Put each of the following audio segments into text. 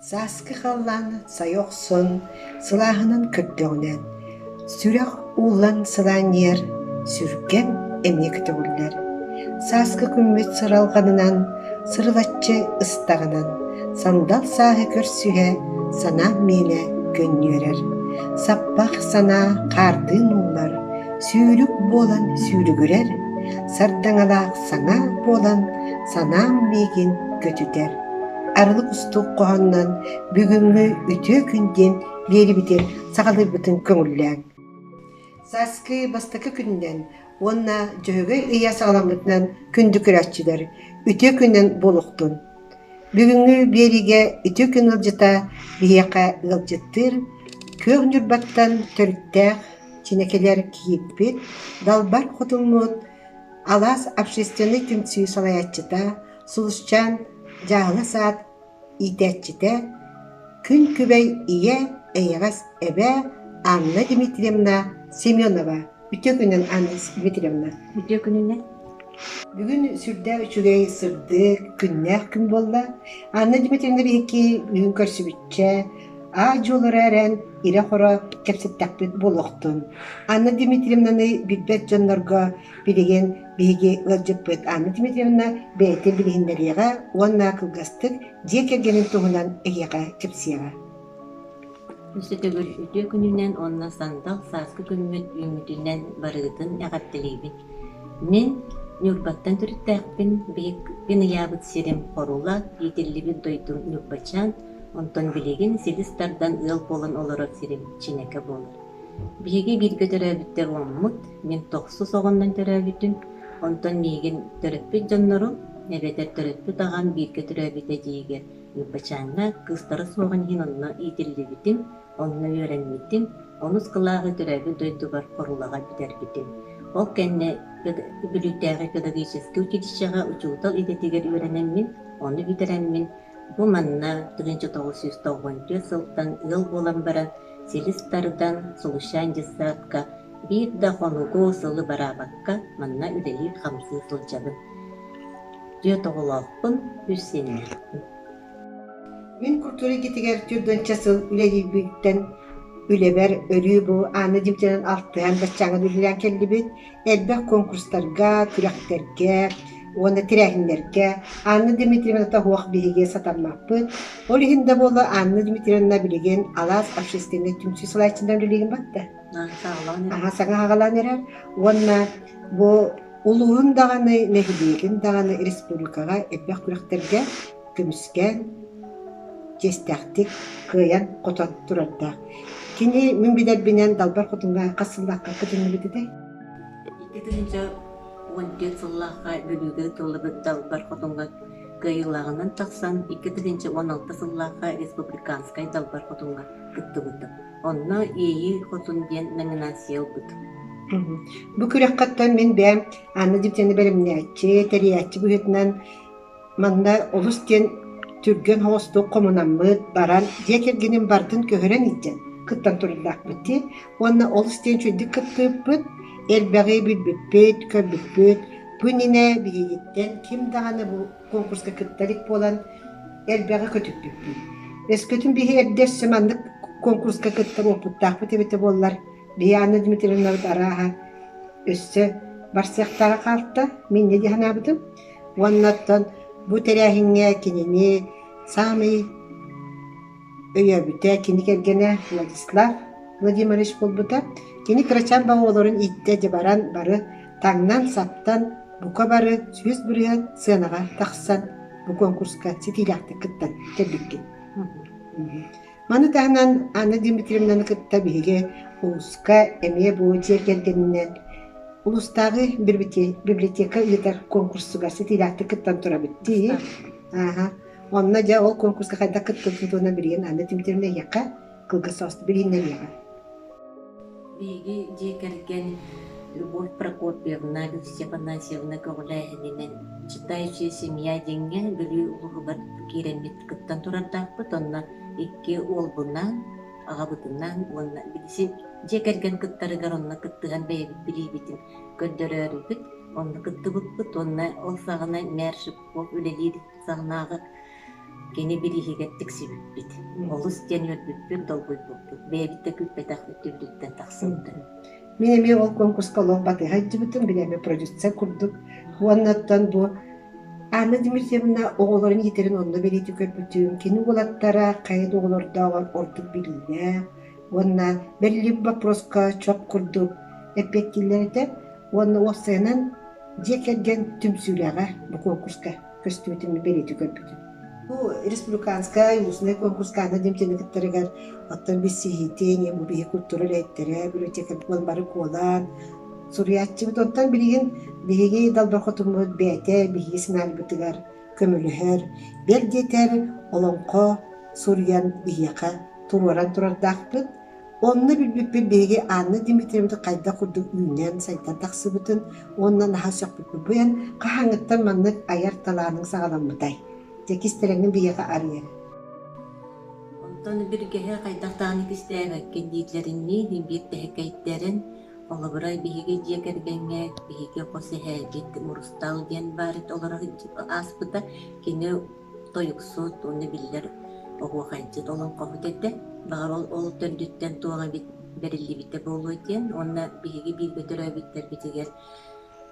Сааскы халлаан сайа охсон, сылааһынан көрдөҕүнэ, сүрэх ууллан сылаанньыйар, сүргэм эмиэ көтөҕүллэр. Сааскы күммүт сыралҕанынан, сырылаччы ыстаҕынан, сандал сааһы көрсүһэ, санаам миэнэ көнньүөрэр. Саппах санаа хаардыын ууллар, сүүрүк буолан сүүрүгүрэр, сардаҥалаах саҥа буолан санаам миигин көтүтэр. Арылы кустук хоһоонунан бүгүҥҥү үтүө күн диэн биэрибитин саҕалыырбытын көҥүллээҥ. Сааскы бастакы күнүнэн уонна Дьөһөгөй ыйа саҕаламмытынан күндү көрөөччүлэр, үтүө күнүнэн буолуохтун! Бүгүҥҥү биэриигэ үтүө күн ыалдьыта биһиэхэ ыалдьыттыыр Күөх Ньурбаттан төрүттээх Чинэкэлэр киирбит Далбар Хотуммут Алаас общественнай түмсүү салайааччыта Сулусчаан дьааһыла саат иитээччитэ, күн күбэй ийэ, эйэҕэс эбээ Анна Дмитриевна Семенова. Үтүө күнүнэн, Анна Дмитриевна. Үтүө күнүнэн. Бүгүн сүрдээх үчүгэй, сырдык, күннээх күн буолла. Анна Дмитриевна биһикки бүгүн көрсүбүччэ, аа-дьуолара эрэн, ирэ-хоро кэпсэттэхпит буолуохтун. Анна Дмитриевнаны билбэт дьоннорго Билигин биһиги ыалдьыппыт Анна Дмитриевна бэйэтин билиһиннэриэҕэ уонна кылгастык дьиэ кэргэнин туһунан эһиэхэ кэпсиэҕэ. Өссө төгүл үтүө күнүнэн уонна сандал сааскы күммүт үүммүтүнэн барыгытын эҕэрдэлиибин. Мин Ньурбаттан төрүттээхпин, биһикпин ыйаабыт сирим Хорула, иитиллибит дойдум Ньурбачаан, онтон билигин силис тардан ыал буолан олорор сирим Чинэкэ буолар. Биһиги бииргэ төрөөбүттэр уоммут, мин тохсус оҕоннон төрөөбүтүм, онтон миигин төрөппүт дьоннорум, эбэтэр төрөппүт аҕам бииргэ төрөөбүт эдьиийигэр Ньурбачааҥҥа кыыстара суоҕун иһин онно иитиллибитим, онно үөрэммитим, онус кылааһы төрөөбүт дойдубар Хорулаҕа бүтэрбитим. Ол кэннэ Бүлүүтээҕи педагогическай училищеҕа учуутал идэтигэр үөрэнэммин, ону бүтэрэммин, бу манна 1994 сылтан ыал буолан баран Силис тардан, Сулусчаан дьыссаатка биир да хонугу сылы бараабакка манна үлэлии-хамсыы сылдьабын. Түөрт оҕолоохпун, үс сиэннээхпин. Мин культура эйгэтигэр түөрт сыл үлэлиирбиттэн үлэбэр өрүү бу Анна Дмитриевнан алтыһан баччааҥҥа үлэлээн кэллибит. Элбэх конкурстарга, күрэхтэргэ уонна тэрээһиннэргэ Анна Дмитриевна тоһуох биһиги сатаммаппыт. Ол иһин да буолла Анна Дмитриевна билигин Алаас общественнай түмсүү салайааччытынан үлэлиигин батта. Аха саҥа аҕалаан эрэр. Уонна бу улууһун даҕаны, нэһилиэгин даҕаны республикаҕа элбэх күрэхтэргэ көмүскээн чиэстээхтик кыайан-хотон турардаах. Кини мин билэрбинэн Далбар Хотуҥҥа хас сыллаахха кытынныбыт этэй? 2014 сыллаахха Бүлүүгэ ыытыллыбыт Далбар Хотуҥҥа кыайыылааҕынан тахсан, 2016 сыллаахха республиканскай Далбар Хотуҥҥа кыттыбытым. Онно Иэйии Хотун диэн номинация ылбытым. Бу күрэххэ мин бэйэм Анна Дмитриевна бэлэмнээччи, тэрийээччи быһыытынан Манна олус диэн түргэн соҕустук хомунаммыт, баран дьиэ кэргэним барытын көһөрөн илдьэн кыттан турардаахпыт дии. Уонна олус диэн үчүгэйдик кыттыбыппыт, элбэҕи билбиппит, көрбүппүт. Бу иннинэ биһигиттэн ким даҕаны бу конкурска кытта илик буолан элбэҕи көтүппүппүт. Өскөтүн биһи эрдэ өссө маннык конкурска кыттар уопуттаахпыт эбитэ буоллар, биһи Анна Дмитриевнабыт арааһа өссө барсыахтааҕа хаалта, мин инньэ дии санаабытым. Уонна оттон бу тэрээһиҥҥэ кинини саамай өйөөбүтэ кини кэргэнэ Владислав Владимирович буолбута. Кини кырачаан оҕолорун ииттэ дьэ баран бары таҥнан-саптан бука бары 100% сыанаҕа тахсан бу конкурска ситиилээхтик кыттан кэлбиккин. Маны таһынан Анна Дмитриевнаны кытта биһиги улууска эмиэ бу дьиэ кэргэнинэн улуустааҕы библиотека ыытар конкурсугар ситиилээхтик кыттан турабыт дии. Ааһа. Онно дьэ ол конкурска хайдах кыттыбытын туһунан билигин Анна Дмитриевна эһиэхэ кылгас соҕустук билиһиннэриэҕэ. Биһиги дьиэ кэргэн Любовь Прокопьевна, Люция Афанасьевна көҕүлээһининэн «Читающая семья» диэҥҥэ Бүлүү улууһугар киирэммит кыттан турардаахпыт. Онно икки уолбунаан, аҕабытынаан уонна билсин дьиэ кэргэн кыттарыгар онно кыттыһан бэйэбит билиибитин көрдөрөөрүбүт. Онно кыттыбыппыт уонна ол саҕана мэр Шипков үлэлиир саҕанааҕы. Кини бирииһигэр тиксибиппит. Олус диэн үөрбүппүт, долгуйбуппут. Бэйэбит да күүппэтэх өттүбүтүттэн тахсыбыта. Мин эмиэ ол конкурска олох батыһа сылдьыбытым, били эмиэ продюсер курдук. Уонна оттон бу Анна Дмитриевна оҕолорун иитэрин онно бэлиэтии көрбүтүм. Кини уолаттара хайа да оҕолордооҕор ордук билиилээх уонна бэриллибит боппуруоска чоп курдук эппиэттииллэр этэ. Уонна уопсайынан дьиэ кэргэн түмсүүлээҕэ бу конкурска көстүбүтүн бэлиэтии көрбүтүм. Бу республиканскай устный конкурска Анна Дмитриевна кыттарыгар оттон билсиһиитин, бу биһи культура үлэһиттэрэ, библиотека буолан бары куолаан суруйааччыбыт. Оттон билигин биһиги Далбар Хотуммут бэйэтэ биһиги сценарийбытыгар көмөлөһөр, бэл диэтэр олоҥхо суруйан биһиэхэ туруоран турардаахпыт. Онно билбиппит биһиги Анна Дмитриевна хайдах курдук үүнэн, сайдан тахсыбытын уонна наһаа сөхпүппүт. Бу эн хаһааҥҥыттан маннык айар талааныҥ саҕаламмытай? Дьэ кистэлэҥин биһиэхэ арыйар. Онтон бүргэһэ хайдах даҕаны кистээбэккин дииллэринии биир тэһэкэйдэрин холобура биһиги дьиэ кэргэҥҥэ биһиги хос эһээбит Мурустал диэн баар олоро ааспыта. Кини тойуксут уонна биллэр оһуохайдьыт олоҥхоһут этэ. Баҕар ол, ол төрдүттэн туох эбит бэриллибитэ буолуо диэн уонна биһиги бииргэ төрөөбүттэрбитигэр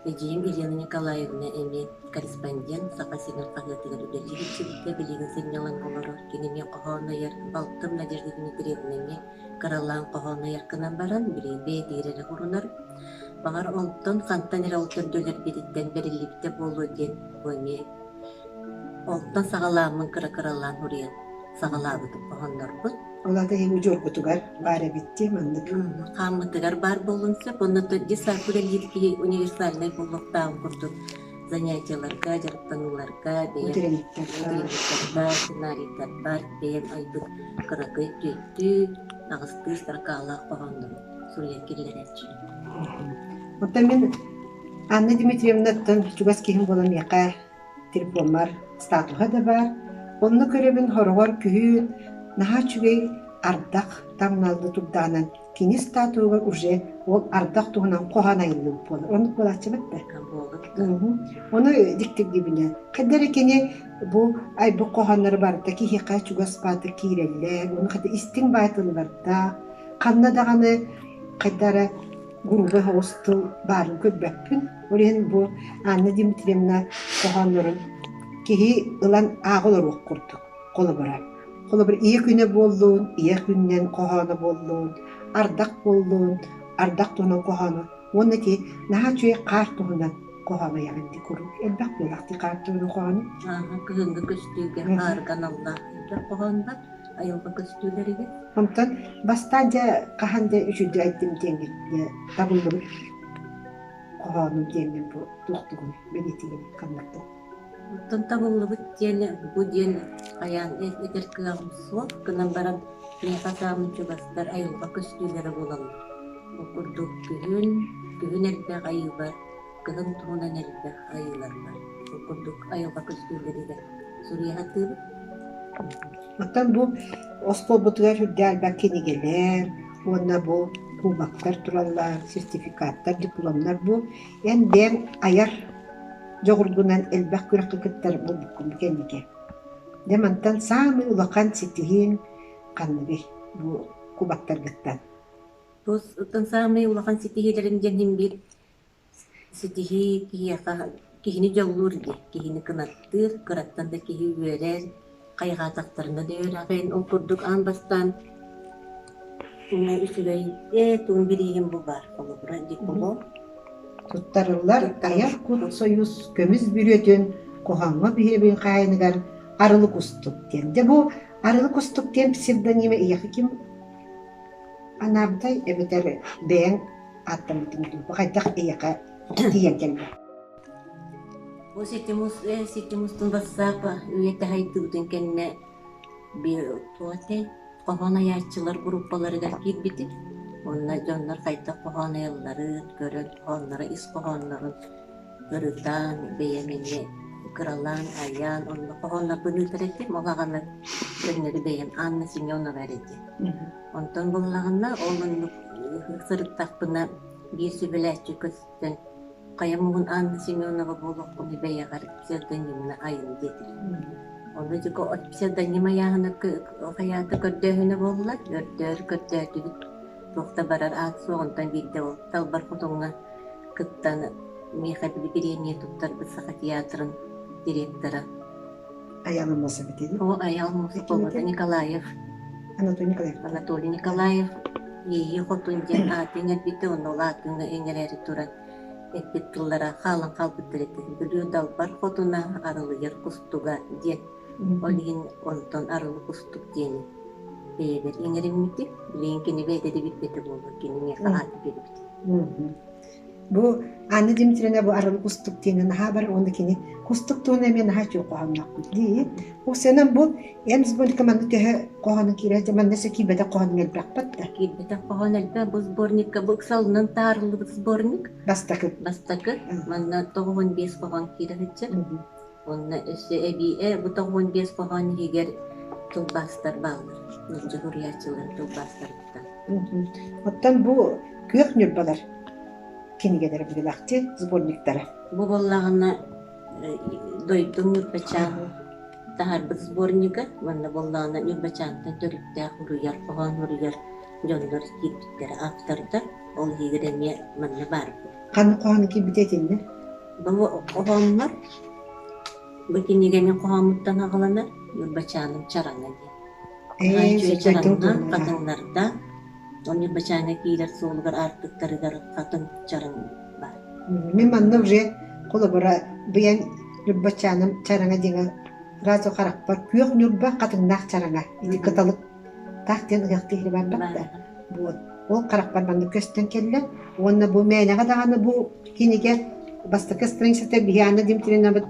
эдьиийим Елена Николаевна эмиэ корреспондент Саха сирин хаһыатыгар үлэлии сылдьыбыта, билигин сынньалаҥҥа олорор. Кини эмиэ хоһоон айар, балтым Надежда Дмитриевна эмиэ кыралаан хоһоон айар гынан баран, билигин бэйэтигэр эрэ урунар. Баҕар онтон хантан эрэ ол төрдүлэрбититтэн бэриллибитэ буолуо диэн бу эмиэ Онтон саҕалааммын кыра-кыралаан уруйан саҕалаабытым хоһооннорбут. Ол аата эһиги удьуоргутугар баар эбит дии маннык. Хааммытыгар баар буолуон сөп. Онно десант үлэлиир киһи универсальнай буолуохтааҕын курдук занятиеларга, дьарыктаныыларга, бэйэм утренниктарбар, сценарийдарбар бэйэм айбыт кыракый түөттүү, аҕыстыы строкалаах хоһооннору суруйан киллэрээччибин. Оттон мин Анна Дмитриевнаттан чугас киһим буолан миэхэ телефоммар статуһа да баар. Онно көрөбүн хороҕор күһүн наһаа үчүгэй ардах тамналлы турдаҕынан кини статуһугар уже ол ардах туһунан хоһоон айыллыбыт буолар. Оннук буолааччыбыт да. Ону диктирдибинэ. Хайда эрэ кини бу айбыт хоһооннору барыта киһиэхэ чугас баатыр киирэллэр, ону хата истиҥ баайтыллардаах, ханна даҕаны хайда эрэ грубый соҕус тыл баарын көрбөппүн. Ол иһин бу Анна Дмитриевна хоһооннорун киһи ылан ааҕа олоруох курдук холобура. Холобур, ийэ күнэ буоллун, ийэ күнүнэн хоһооно буоллун, ардах буоллун, ардах туһунан хоһооно уонна ити наһаа үчүгэй хаар туһунан хоһооно айаҕын дии куруук элбэх буолаах дии хаар туһунан хоһоону. Ааһа кыһыҥҥы көстүүгэ хаарга аналлаах элбэх хоһоон бар. Айылҕа көстүүлэригэр. Онтон бастаан дьэ хаһан дьэ үчүгэй айдым диэҥҥин дьэ табыллыбыт хоһоонум диэҥҥин бу туохтугун бэлиэтиигин ханныктын? Оттон табыллыбыт диэн бу диэн хайаан этэр кыаҕым суох гынан баран миэхэ саамай чугастар айылҕа көстүүлэрэ буолаллар. Ол курдук күһүн, күһүн элбэх айыы бар, кыһын туһунан элбэх айыылар бар. Ол курдук айылҕа көстүүлэригэр суруйа сатыыбыт. Оттон бу оскуолбутугар үрдээх элбэх кинигэлэр уонна бу кубоктар тураллар, сертификаттар, дипломнар бу эн бэйэҥ айар дьоҕургунан элбэх күрэххэ кыттар буолбуккун бу кэнники. Дьэ мантан саамай улахан ситиһииҥ ханныгый бу кубоктаргыттан? Бу саамай улахан ситиһиилэрим диэн иһин биир Ситиһии киһиэхэ киһини дьоллуур дии, киһини кынаттыыр, кыраттан да киһи үөрэр, хайҕаатахтарына да үөрэҕин. Ол курдук аан бастаан үчүгэй ээ тугун бирииһим бу баар холобура диплом. Туттарыллар айар кут союз көмүс бүрүөтүн хоһооҥҥо биһирэбин хаайыныгар Арылы Кустук диэн. Дьэ бу Арылы Кустук диэн псевдонима эйиэхэ ким анаабытай эбэтэр бэйэҥ ааттаммытыҥ дуу? Бу хайдах эйиэхэ тиийэн кэллэ? Бу ситим ситим устун бассаап үйэ таһайдыбытын кэннэ туох этэй хоһоон айааччылар группаларыгар киирбитим. Уонна дьоннор хайдах хоһоон айалларын көрөн, хоһоонноро ис хоһооннорун ырытан, бэйэм эмиэ кыралаан айан, онно хоһооннорбун ыытар этим. Ол аҕаны көннөрү бэйэм Анна Семенова эрэ диэн. Онтон буллаҕына, ол оннук сырыттахпына биир сүбэлээччи көстөн, хайа муҥун Анна Семенова буолуоххунуй бэйэҕэр псевдонимна айын диэтилэр. Ону дьэ псевдоним ыйааһына хайаата көрдөөһүнэ буолла, өрдөөр көрдөөтүбүт, туох да барар аат суох, онтон биирдэ ол Далбар Хотуҥҥа кыттан миэхэ били бириэмийэ туттарбыт Саха театрын директора Айаал Аммосов этэ О, Айаал Аммосов буолбата Николаев. Анатолий Николаев. Анатолий Николаев Иэйии Хотун диэн ааты иҥэрбитэ, онно ол аатын иҥэрээри туран эппит тыллара хаалан хаалбыттар этэ. Бүлүү далбар хотуна арылыйар кустуга диэн. Ол иһин онтон арылы кустук диэни бэйэбэр иҥэриммитим. Билигин кини бэйэтэ да билбэтэ буолуо, кини миэхэ ааты биэрбит. Бу Анна Дмитриевна бу арылы кустук диэни наһаа бар уонна кини кустук туһунан эмиэ наһаа үчүгэй хоһоонноохпут дии. Уксанан бу эн сборникка манна төһө хоһоонун киирэр манна өссө киирбэтэх хоһоонун элбэхпит да. Киирбэтэх хоһоон элбэх бу сборникка бу ыксалынан таарыллыбыт сборник. Бастакы. Бастакы. Манна 95 хоһоон киирэ сылдьар. Уонна өссө эбии э бу 95 хоһоон иһигэр тылбаастар бааллар. Нуучча суруйааччыларын тылбаастарыттан. Оттон бу күөх ньурбалар кинигэлэрэ билэлэхти сборниктара. Бу буоллаҕына дойдум Ньурбачаан таһаарбыт сборнига уонна буоллаҕына Ньурбачаантан төрүттээх уруйар хоһоон уруйар дьоннор киирбиттэрэ автордар ол иһигэр эмиэ манна баарбыт. Ханнык хоһоон киирбитэ итиннэ? Бу хоһооннор бу кинигэни хоһооммуттан аҕаланар Ньурбачааным чараҥа диэн. Ээ, Чараҥнаах хатыҥнардаах Ол Ньурбачааҥҥа киирэр суолугар аартыктарыгар хатыҥ чараҥ баар. Мин манна уже холобура быйан Ньурбачааным чараҥа диэҥэ сразу харахпар күөх Ньурба хатыҥнаах чараҥа ити кыталык таах диэн ыһыахтыы иһи барбат да вот ол харахпар маннык көстөн кэллэ уонна бу мээнэҕэ даҕаны бу кинигэ бастакы страницата биһи Анна Дмитриевнабыт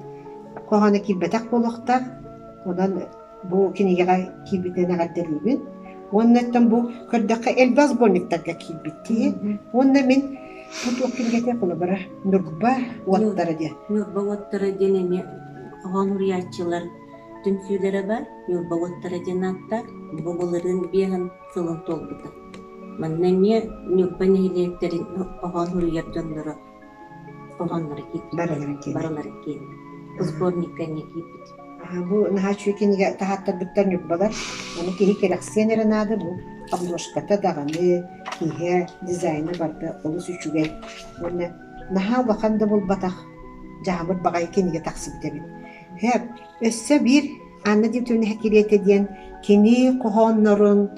хоһооно киирбэтэх буолуохтаах онон Бу кинигэҕэ киирбитинэн эҕэрдэлиибин. Уонна оттон бу көрдөххө элбэх сборниктарга киирбиттии. Уонна мин бу туох кинигэтэ холобура Ньурба уоттара диэн. Ньурба уоттара диэн эмиэ хоһоон уруйааччылар түмсүүлэрэ бар. Ньурба уоттара диэн ааттаах. Бу былырыын биэһин сылын туолбута. Манна эмиэ Ньурба нэһилиэктэрин хоһоон уруйар дьонноро хоһоонноро киирбит. Барыларын киэнэ. Барыларын киэнэ. Сборникка эмиэ киирбит. Бу наһаа үчүгэй кинигэ таһааттарбыттар ньурбалар. Ону киһи кэрэхсиэн эрэ наада бу обложката даҕаны, киһи дизайна барыта олус үчүгэй. Уонна наһаа улахан да буолбатах дьаһамыр баҕайы кинигэ тахсыбыт эбит. Һэ, өссө биир Анна Дмитриевна Кириэтэ диэн кини хоһооннорун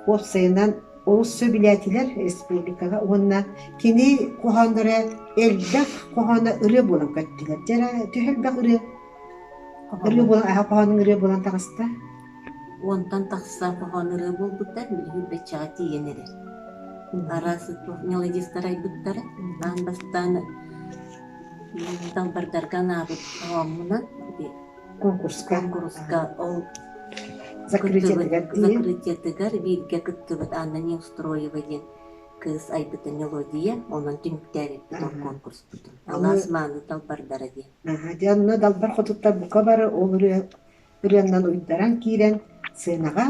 уопсайынан олус сөбүлээтилэр республикаҕа уонна кини хоһоонноро элбэх хоһооно ырыа буолан көттүлэр. Дьэ эрэ төһө элбэх ырыа ырыа буолан аһа хоһоонуҥ ырыа буолан таҕыста? Уонтан тахса хоһоон ырыа буолбуттар, билигин баччаҕа тиийэн эрэр. Араас мелодистар айбыттара. Аан бастаан далбардарга анаабыт хоһооммунан Конкурска. Конкурска ол Закрытиетыгар закрытиетыгар бииргэ кыттыбыт Анна Неустроева диэн кыыс айбыта мелодия, онон түмүктээбиппит ол конкурспутун. Алаас мааны далбардара диэн. Дьэ онно далбар хотуттар бука бары ол ырыа ырыаннан уйдаран киирэн сценаҕа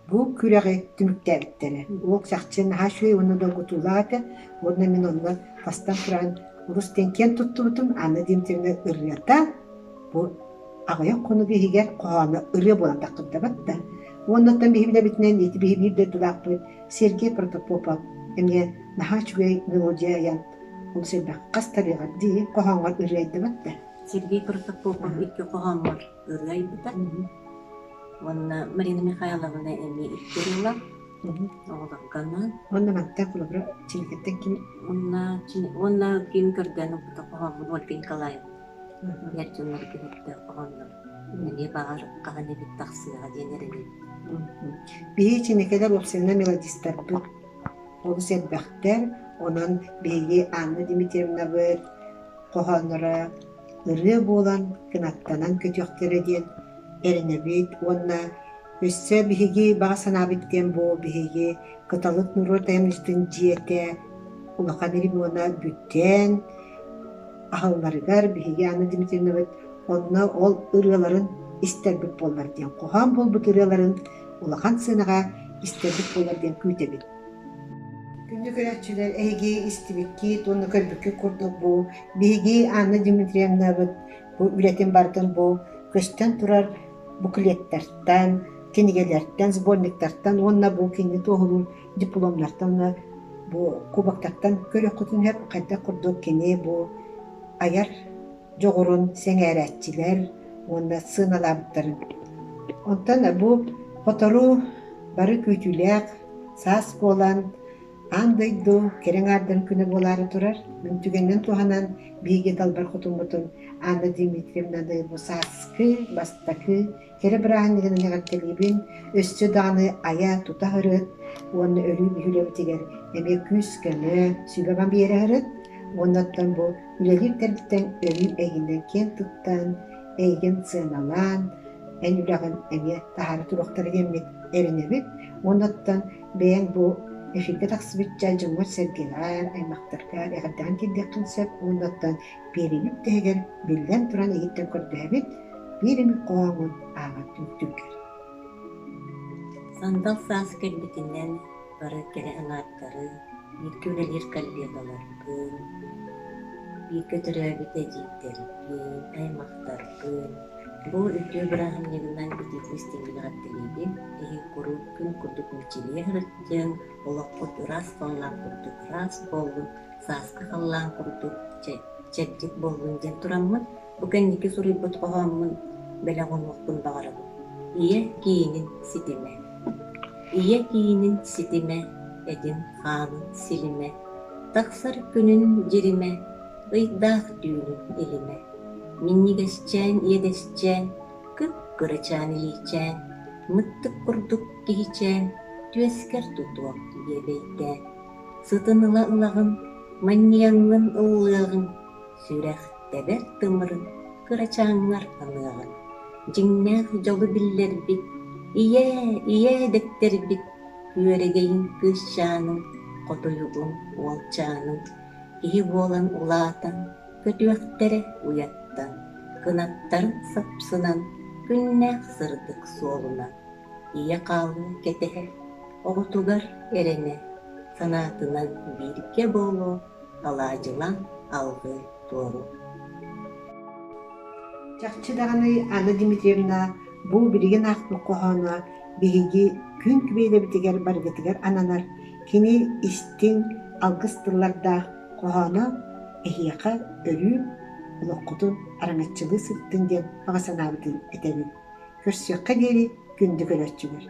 бу күрэҕи түмүктээбиттэрэ. Ол чахчы наһаа үчүгэй уонна долгутуулаах этэ. Уонна мин онно тастан туран урус диэн киэн туттубутум. Анна Дмитриевна ырыата бу аҕыйах хонук иһигэр хоһооно ырыа буолан тахсыбыта да. Уонна оттон биһи билэбитинэн ити биһи биир дойдулаахпыт Сергей Протопопов эмиэ наһаа үчүгэй мелодия айан олус элбэх хас тарыаҕар дии хоһооҥҥор ырыа айдыбат да. Сергей Протопопов икки хоһооммор ырыа айбыта. Уонна Марина Михайловна эмиэ икки ырыалаах оҕолорго анаан. Уонна мантан холобура Чиникэттэн ким Уонна уонна ким көрдөөн ылбыта хоһооммун Ольга Николаевна. Эр дьоннор киһиттэ хоһооннор эмиэ баҕар хаһан эбит тахсыаҕа диэн эрэнэбит. Биһиги Чиникэлэр уопсайынан мелодистарбыт олус элбэхтэр. Онон биһиги Анна Дмитриевнабыт хоһоонноро ырыа буолан кынаттанан көтүөхтэрэ диэн эрэнэбит уонна өссө биһиги баҕа санаабыт диэн бу биһиги Кыталык норуот айымньытын дьиэтэ улахан ремонта бүтэн аһылларыгар биһиги Анна Дмитриевнабыт онно ол ырыаларын истэрбит буоллар диэн хоһоон буолбут ырыаларын улахан сыанаҕа истэрбит буоллар диэн күүтэбит. Күндү көрөөччүлэр, эһиги истибиккит уонна көрбүккүт курдук бу биһиги Анна Дмитриевнабыт бу үлэтин барытын бу көстөн турар буклеттартан, кинигэлэртэн, сборниктартан уонна бу кини туоһулуур дипломнартан бу кубоктартан көрүөххүтүн сөп хайдах курдук кини бу айар дьоҕурун сэҥээрээччилэр уонна сыаналаабыттарын. Онтон бу сотору бары күүтүүлээх саас буолан аан дойду кэрэ аҥаардарын күнэ буолаары турар. Мин түгэнинэн туһанан биһиги далбар хотуммутун Анна Дмитриевнаны бу сааскы бастакы кэрэ бырааһынньыгынан эҕэрдэлиибин, өссө даҕаны айа-тута сырыт уонна өрүү биһилэбитигэр эмиэ күүс-көмө, сүбэ-ама биэрэ сырыт уонна оттон бу үлэлиир тэрилтэҥ өрүү эйигинэн киэн туттан, эйигин сыаналаан, эн үлэҕин эмиэ таһаара туруохтара диэммит эрэнэбит уонна оттон бэйэҥ бу эфиргэ тахсыбычча дьоҥҥор-сэргэҕэр, аймахтаргар эҕэрдэҕин тиэрдиэххин сөп уонна оттон биэриибит тэһигэр биллэн туран эйигиттэн көрдөһөбүт, биир эмит хоһооҥҥун ааҕан түмүктүүргэр. Сандал саас кэлбитинэн бары кэрэ аҥаардары, бииргэ үлэлиир коллегаларбын, бииргэ төрөөбүт эдьиийдэрбин, аймахтарбын бу үтүө бырааһынньыгынан итиитик-истиҥник эҕэрдэлиибин. Эһиги куруук күн курдук мичилийэ сылдьыҥ, олоххут ыраас халлаан курдук ыраас буоллун, сааскы халлаан курдук чэбдик буоллун диэн тураммын, бу кэнники суруйбут хоһооммун бэлэх уунуохпун баҕарабын. Ийэ киинин ситимэ Ийэ киинин ситимэ, этин-хаанын силимэ, тахсар күнүн дьиримэ, ыйдаах түүнүн илимэ, минньигэсчээн иэдэсчээн, кып-кырачаан илиичээн, мыттык курдук киһичээн, түөскэр тутуох биэбэйдээн Сытын ыла ылаҕын, манньыйаҥҥын ыллыаҕыҥ, сүрэх тэбэр тымырын кырачааҥҥар аныаҕыҥ. Дьиҥнээх дьолу биллэрбит, ийээ, ийээ дэттэрбит, күөрэгэйиҥ кыысчааныҥ, хотуйугуҥ уолчааныҥ, киһи буолан улаатан, көтүөхтэрэ уйаттан, кынаттарын сапсынан, күннээх сырдык суолунан. Ийэ хаалыы кэтэһэ, оҕотугар эрэнэ, санаатынан бииргэ буолуо, алаадьылаан алҕыы туоруо. Чахчы даҕаны Анна Дмитриевна бу билигин аахпыт хоһооно биһиги күн күбэйдэбитигэр барыгытыгар ананар кини истиҥ алгыс тыллардаах хоһооно эһиэхэ өрүү олоххутун араҥаччылыы сыттын диэн баҕа санаабытын этэбин. Көрсүөххэ диэри күндү көрөөччүлэр!